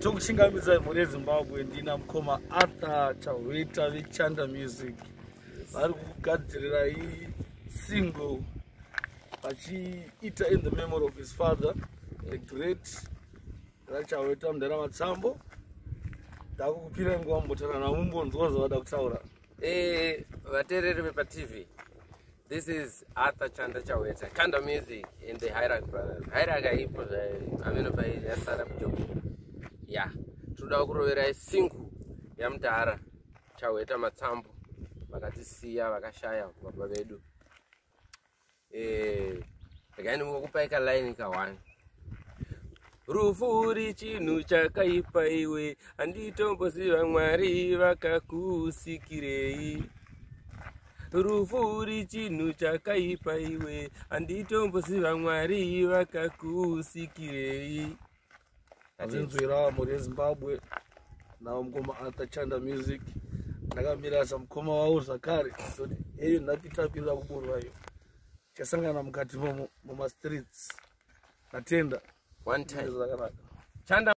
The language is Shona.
Tokuchingamidzai mhuri yeZimbabwe. Ndina mukoma Arthur Chahweta veChanda Music, vari kugadzirirai single vachiita in the memory of his father, the great raChahweta, mudhara Matsambo. Ndakukupirai nguva mbotaura namumbonzwa zvavada kutaura. Vateereri vepaTV, this is Arthur Chanda Chaweta, Chanda Music and the Hierarch Brothers. Hierarch haipo ameno yasara kujob ya. Tinoda kuroverai single yamudhara Chaweta Matsambo vakatisiya, vakashaya baba vedu. Regai ndingokupai kalaini ka1. Rufu uri chinhu chakaipa iwe, handitomboziva Mwari vakakusikirei. Rufu uri chinhu chakaipa iwe, handitomboziva Mwari vakakusikirei. Azinzwira mhuri yeZimbabwe, navo mukoma Arthur Chanda Music, ndakamira samukoma wavo zvakare. Eyo nhapitapirira kuburwa iyo, tichasangana mukati mumastreets. Natenda. One time. Zvakanaka. Chanda.